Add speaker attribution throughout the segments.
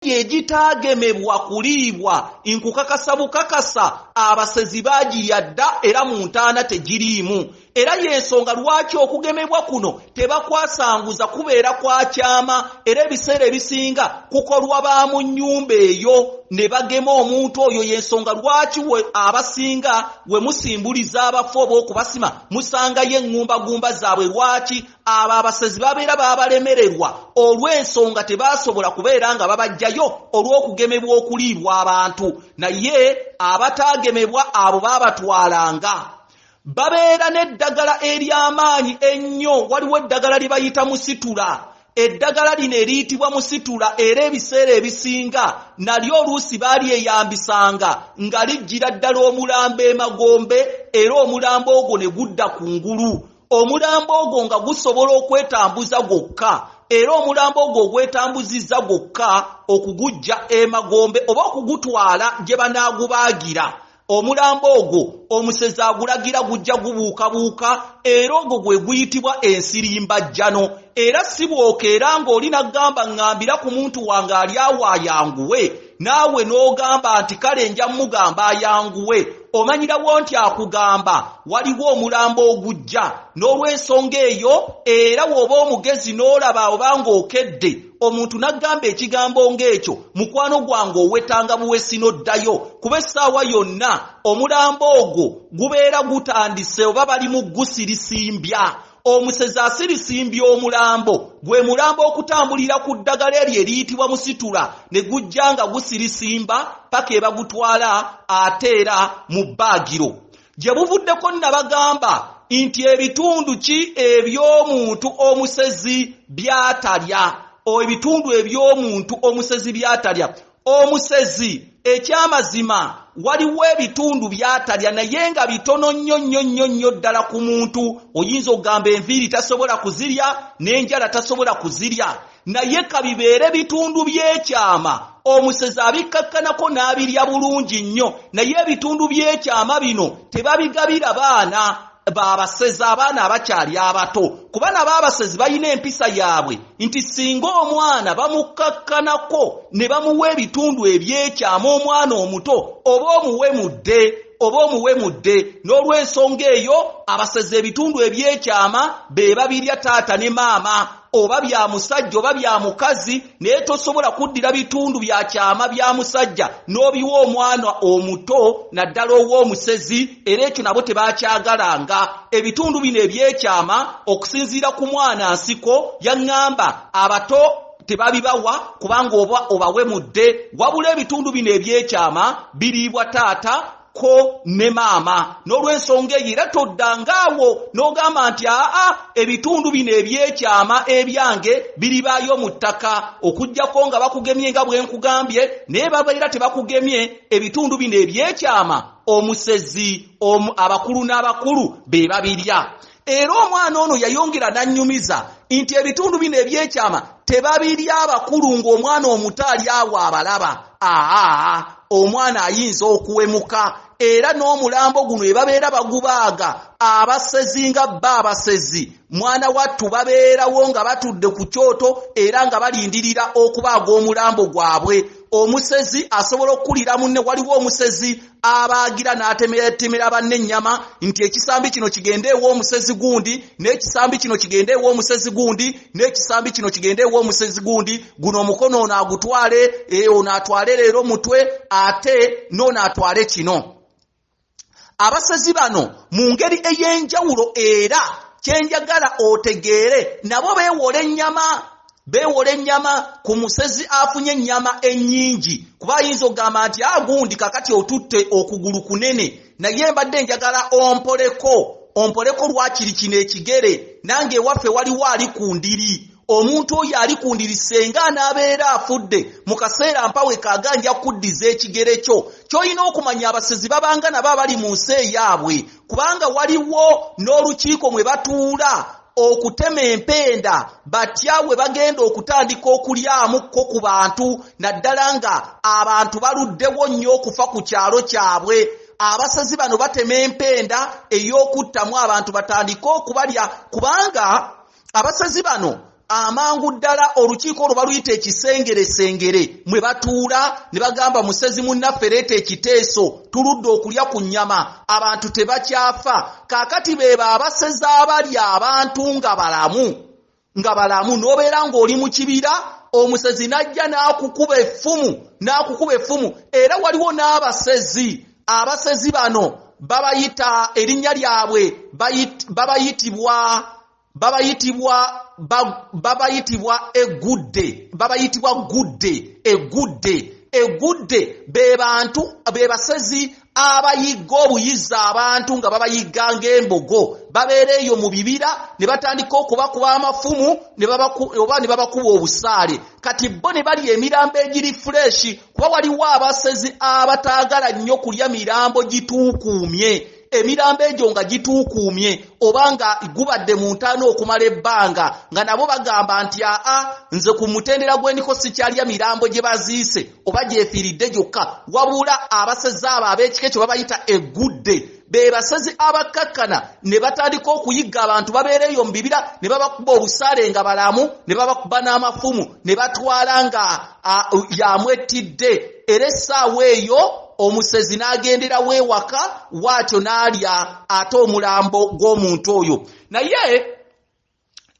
Speaker 1: Egitaagemebwa kuliibwa, nkukakasa bukakasa abasezi baagirya dda era mu ntaana tegiriimu. Era y'ensonga lwaki okugemebwa kuno tebakwasanguza, kubeera kwa kyama era ebiseera ebisinga kukolwa ba mu nnyumba eyo ne bagema omuntu oyo. Y'ensonga lwaki we abasinga we musimbuliza abafu oba okubasima musangayo eŋŋumbagumba zaabwe. Lwaki abo abasezi babeera baabalemererwa? Olw'ensonga tebaasobola kubeera nga babaggyayo olw'okugemebwa okuliibwa abantu. Naye abataagemebwa abo baabatwalanga babeera n'eddagala ery'amaanyi ennyo. Waliwo eddagala lye bayita musitula. Eddagala lino eriyitibwa musitula era ebiseera ebisinga nalyo oluusi baalyeyambisanga nga lijjira ddala omulambo emagombe, era omulambo ogwo ne gudda ku ngulu. Omulambo ogwo nga gusobola okwetambuza gwokka, era omulambo ogwo ogwetambuzizza gwokka okuguggya emagombe oba okugutwala gye banaagubaagira, omulambo ogwo omusezi agulagira gujja gubuukabuuka, era ogwo gwe guyitibwa ensirimbajjano. Era si bw'okeera ng'oli n'agamba, "Ŋŋambira ku muntu wange ali awo ayanguwe," naawe n'ogamba nti, "Kale nja mugamba ayanguwe." Omanyirawo nti akugamba waliwo omulambo ogujja. N'olw'ensonga eyo, era w'oba omugezi n'olaba oba ng'okedde omuntu n'agamba ekigambo ng'ekyo, mukwano gwange, owetanga buwesi n'oddayo, kuba essaawa yonna omulambo ogwo gubeera gutandise oba bali mu gusirisimbya. Omusezi asirisimbya omulambo, gwe mulambo okutambulira ku ddagala eryo eriyitibwa musitula, ne gujja nga gusirisimba paka ebagutwala ate era mu bbaagiro. Gye buvuddeko nabagamba nti ebitundu ki eby'omuntu omusezi by'atalya? Ebitundu eby'omuntu omusezi by'atalya. Omusezi ekyamazima waliwo ebitundu by'atalya, naye nga bitono nnyo nnyo nnyo nnyo ddala ku muntu. Oyinza okugamba enviiri tasobola kuzirya, n'enjala tasobola kuzirya, naye kabibeere bitundu by'ekyama, omusezi abikkakkanako n'abirya bulungi nnyo. Naye ebitundu by'ekyama bino tebabigabira baana babasezi, abaana abakyali abato, kuba nabo abasezi balina empisa yaabwe nti singa omwana bamukkakkanako ne bamuwa ebitundu ebyekyama, omwana omuto oba omuwemudde, oba omuwemudde. N'olw'ensonga eyo, abasezi ebitundu ebyekyama be babirya taata ne maama, oba bya musajja oba bya mukazi. Naye tosobola kuddira bitundu bya kyama bya musajja n'obiwa omwana omuto, naddala ow'omusezi, era ekyo nabo tebakyagalanga. Ebitundu bino ebyekyama, okusinziira ku mwana nsiko yaŋŋamba, abato tebabibawa kubanga oba obawemudde. Wabula ebitundu bino ebyekyama biriibwa taata ko ne maama. N'olw'ensonga eyo, era toddangaawo n'ogamba nti, "Aa, ebitundu bino ebyekyama ebyange biribaayo mu ttaka," okugjako nga bakugemye nga bwe nkugambye. Naye babeera tebakugemye, ebitundu bino ebyekyama omusezi abakulu n'abakulu be babirya. Era omwana ono yayongera n'annyumiza nti ebitundu bino ebyekyama tebabirya abakulu ng'omwana omuto ali awo abalaba. Aa, omwana ayinza okuwemuka. Era n'omulambo guno ebabeera bagubaaga, abasezi nga ba abasezi, mwana wattu, babeerawo nga batudde ku kyoto era nga balindirira okubaaga omulambo gwabwe. Omusezi asobola okukulira munne. Waliwo omusezi abaagira n'atemerera banne ennyama nti ekisambi kino kigende ew'omusezi gundi, n'ekisambi kino kigende ew'omusezi gundi, n'ekisambi kino kigende ew'omusezi gundi, guno omukono ono agutwale, ono atwale leero mutwe, ate n'ono atwale kino. Abasezi bano mu ngeri ey'enjawulo, era kyenjagala otegeere, nabo beewola ennyama, beewola ennyama ku musezi afunye ennyama ennyingi, kuba ayinza okugamba nti, "Agundi kakati otutte okugulu kunene, naye mbadde njagala ompoleko, ompoleko lwakiri kino ekigere. Nange ewaffe waliwo ali ku ndiri. Omuntu oyo ali ku ndiri senga anaabeera afudde mu kaseera mpawe kaaga, nja kuddiza ekigere kyo." Ky'olina okumanya, abasezi babanga nabo abali mu nsi eyaabwe, kubanga waliwo n'olukiiko mwe batuula okutema empenda batya we bagenda okutandika okulyamukko ku bantu, naddala nga abantu baluddewo nnyo okufa ku kyalo kyabwe. Abasezi bano batema empenda ey'okuttamu abantu batandike okubalya, kubanga abasezi bano Amangu ddala olukiiko olwo baluyita ekisengeresengere, mwe batuula ne bagamba, musezi munnaffe leeta ekiteeso, tuludde okulya ku nnyama, abantu tebakyafa. Kaakati beebo abasezi abalya abantu nga balamu, nga balamu. N'obeera ng'oli mu kibira, omusezi n'ajja n'akukuba effumu, n'akukuba effumu. Era waliwo n'abasezi, abasezi bano babayita erinnya lyabwe babayitibwa egudde, babayitibwa gudde, egudde, egudde. Be bantu, be basezi abayigga obuyizi abantu nga babayigga ng'embogo. Babeera eyo mu bibira ne batandika okubakuba amafumu oba ne babakuba obusaale. Kati bo ne balya emirambo egiri fresh, kuba waliwo abasezi abataagala nnyo kulya mirambo gituukuumye. Emirambo egyo nga gituukuumye oba nga gubadde mu ntaana okumala ebbanga, nga nabo bagamba nti aa, nze ku mutendera gw'endiko sikyalya mirambo gye baziise oba gyefiiridde gyokka. Wabula abasezi abo ab'ekika ekyo babayita eggudde, be basezi abakkakkana ne batandika okuyigga abantu. Babeera eyo mu bibira ne babakuba obusaale nga balamu, ne babakuba n'amafumu ne batwala nga yamwettidde. Era essaawa eyo omusezi n'agendera weewaka bw'atyo n'alya ate omulambo gw'omuntu oyo. Naye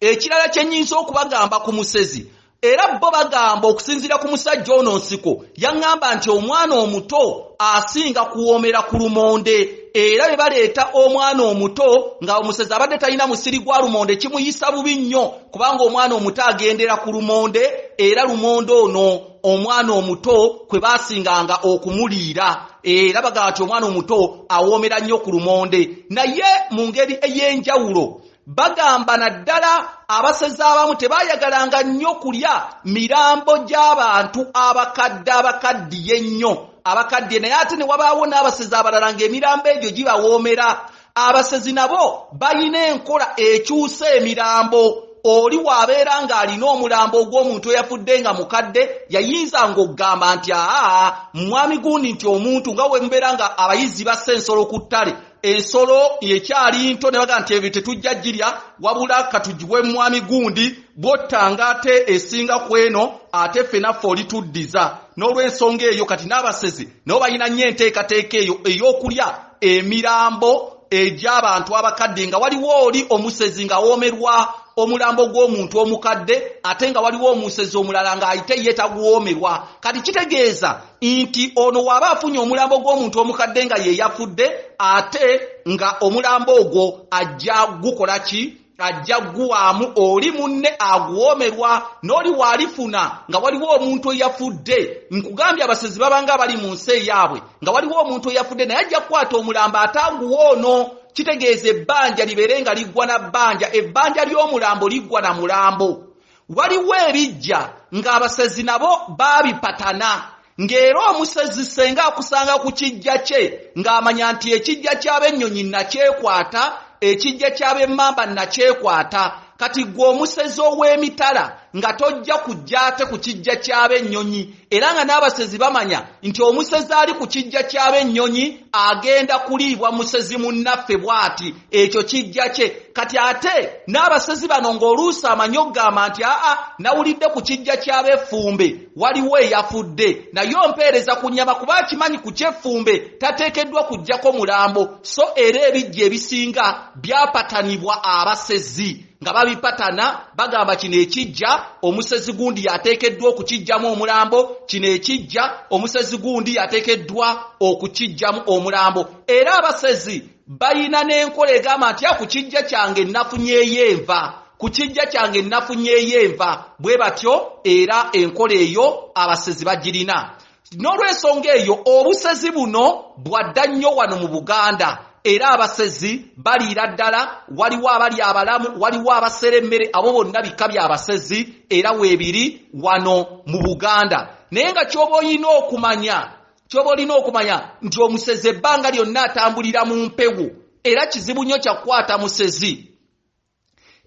Speaker 1: ekirala kye nnyinza okubagamba ku musezi, era bo bagamba okusinziira ku musajja ono Nsiko, yaŋŋamba nti omwana omuto asinga kuwoomera ku lumonde. Era bwe baleeta omwana omuto nga omusezi abadde talina musiri gwa lumonde, kimuyisa bubi nnyo, kubanga omwana omuto agendera ku lumonde, era lumonde ono omwana omuto kwe baasinganga okumuliira. Era bagamba nti omwana omuto awoomera nnyo ku lumonde. Naye mu ngeri ey'enjawulo bagamba naddala abasezi abamu tebayagalanga nnyo kulya mirambo gy'abantu abakadde, abakaddiye ennyo, abakaddiye. Naye ate ne wabaawo n'abasezi abalala ng'emirambo egyo gibawoomera. Abasezi nabo balina enkola ekyusa emirambo. Oli waabeera ng'alina omulambo ogw'omuntu eyafudde nga mukadde, yayinzanga okugamba nti aa, mwami gundi, nti omuntu nga we mubeera nga abayizi bassa ensolo ku ttale, ensolo ekyali nto, ne bagamba nti ebyo tetujja girya, wabula katugiwe mwami gundi, bw'ottanga ate esinga ku eno, ate ffe naffe olituddiza. N'olw'ensonga eyo kati n'abasezi nabo balina nnyo enteekateeka eyo ey'okulya emirambo egy'abantu abakadde, nga waliwo oli omusezi ng'awoomerwa omulambo gw'omuntu omukadde, ate nga waliwo omusezi omulala ng'ayite ye taguwoomerwa. Kati kitegeeza nti ono w'aba afunye omulambo gw'omuntu omukadde nga ye yafudde, ate nga omulambo ogwo ajja gukola ki? Ajja guwaamu oli munne aguwoomerwa. N'oli w'alifuna nga waliwo omuntu eyafudde, nkugambye abasezi babanga bali mu nsi eyaabwe, nga waliwo omuntu eyafudde, naye ajja kukwata omulambo ate aguwa ono. Kitegeeza ebbanja libeere nga liggwa na bbanja, ebbanja ly'omulambo liggwa na mulambo. Waliwo ebijja ng'abasezi nabo baabipatana, ng'era omusezi senga akusanga ku kijja kye ng'amanya nti ekijja ky'abennyonyi nakyekwata, ekijja ky'ab'emmamba nakyekwata. Kati ggwe omusezi ow'emitala nga tojja kujja ate ku kijja ky'abennyonyi. Era nga n'abasezi bamanya nti omusezi ali ku kijja ky'abennyonyi agenda kuliibwa musezi munnaffe bw'ati, ekyo kijja kye. Kati ate n'abasezi bano ng'oluusi amanyi okugamba nti aa, nawulidde ku kijja ky'ab'effumbe waliwo eyafudde, naye ompeereza ku nnyama, kuba akimanyi ku ky'effumbe tateekeddwa kuggyako mulambo. So era ebijja ebisinga byapatanibwa abasezi, nga babipatana bagamba kino ekijja omusezi gundi yateekeddwa okukiggyamu omulambo, kino ekijja omusezi gundi yateekeddwa okukiggyamu omulambo. Era abasezi balina n'enkola egamba nti ku kijja kyange nafunyeeyo enva, ku kijja kyange nafunyeeyo enva. Bwe batyo era enkola eyo abasezi bagirina. N'olw'ensonga eyo obusezi buno bwadda nnyo wano mu Buganda, era abasezi baliira ddala. Waliwo abali abalamu, waliwo abasera emmere, abo bonna bika by'abasezi, era weebiri wano mu Buganda. Naye nga ky'oba olina okumanya, ky'oba olina okumanya nti omusezi ebbanga lyonna atambulira mu mpewo, era kizibu nnyo kyakukwata musezi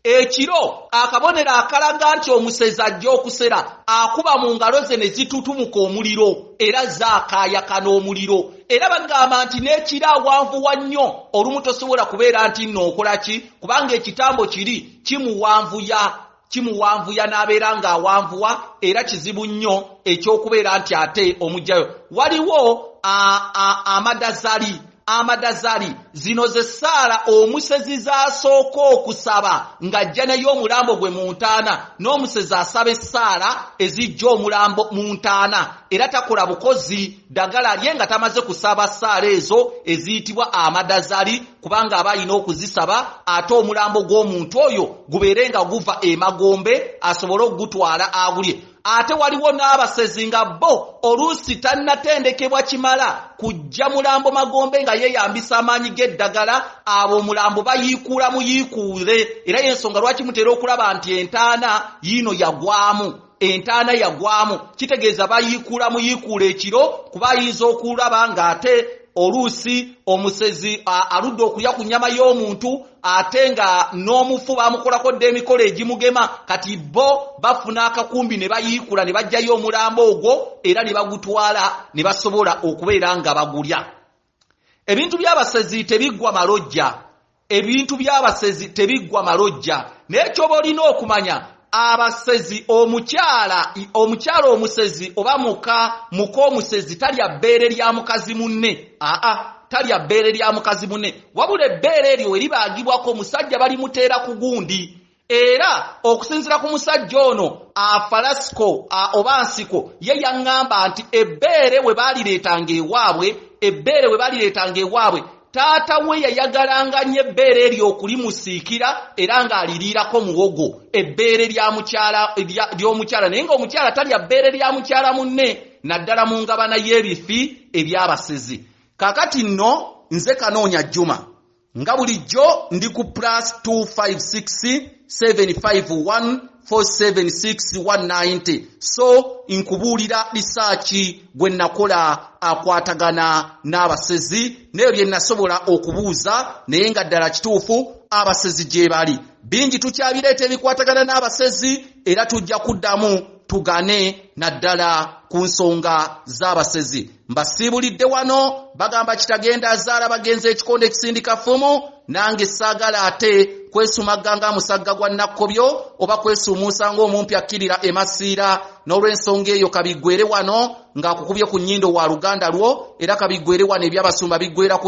Speaker 1: ekiro. Akabonero akalaga nti omusezi ajja okusera, akuba mu ngalo ze ne zitutumuka omuliro, era zaakaayakana omuliro. Era bagamba nti n'ekiro awanvuwa nnyo, olumu tosobola kubeera nti nno okola ki, kubanga ekitambo kiri kimuwanvuya. Kimuwanvuya n'abeera ng'awanvuwa, era kizibu nnyo ekyokubeera nti ate omugjayo. Waliwo amadazali. Amadazali zino ze ssaala omusezi z'asooka okusaba ng'ajja naye omulambo gwe mu ntaana. N'omusezi asaba essaala ezijja omulambo mu ntaana, era takola bukozi ddagala lye nga tamaze kusaba ssaala ezo eziyitibwa amadazali, kubanga aba alina okuzisaba ate omulambo gw'omuntu oyo gubeere nga guva emagombe asobole okugutwala agulye. Ate waliwo n'abasezi nga bo oluusi tannatendekebwa kimala kujja mulambo magombe nga yeeyambisa amaanyi g'eddagala. Abo omulambo bayiikuula muyiikuule, era y'ensonga lwaki mutera okulaba nti entaana yiino yagwamu. Entaana yagwamu kitegeeza bayiikuula muyiikuule ekiro, kuba ayinza okulaba ng'ate oluusi omusezi aludde okulya ku nnyama y'omuntu, ate nga n'omufu bamukolako dda emikolo egimugema. Kati bo bafuna akakumbi ne bayiikula ne baggyayo omulambo ogwo, era ne bagutwala ne basobola okubeera nga bagulya. Ebintu by'abasezi tebiggwa malojja, ebintu by'abasezi tebiggwa malojja. Naye kyoba olina okumanya, abasezi, omukyala omusezi oba muka omusezi talya bbeere lya mukazi munne. Aa, talya bbeere lya mukazi munne, wabula ebbeere eryo we libaagibwako omusajja balimuteera ku gundi. Era okusinziira ku musajja ono afalasiko oba nsiko, ye yaŋŋamba nti ebbeere we baalireetanga ewaabwe, ebbeere we baalireetanga ewaabwe, taata we yayagalanga nnyo ebbeere eryo okulimusiikira, era ng'aliriirako muwogo, ebbeere ly'omukyala. Naye ng'omukyala talya bbeere lya mukyala munne, naddala mu ngabana y'ebifi eby'abasezi. Kaakati nno nze Kanoonya Juma, nga bulijjo ndi ku +256 751 476 190. So nkubuulira lisaaki gwe nakola akwatagana n'abasezi n'ebyo bye nasobola okubuuza, naye nga ddala kituufu abasezi gye bali. Bingi tukyabireeta ebikwatagana n'abasezi, era tujja kuddamu tugane naddala ku nsonga z'abasezi. Mbasiibulidde wano, bagamba kitagenda azaala bagenze ekikonde ekisindika ffumu. Nange saagala ate kwesumagga nga musagga gwa nakkobyo oba kwesuumuusa ng'omumpi akkirira emasiira. N'olw'ensonga eyo kabiggwere wano ng'akukubye ku nnyindo wa luganda lwo, era kabiggwere wano ebyabasumba biggwera ku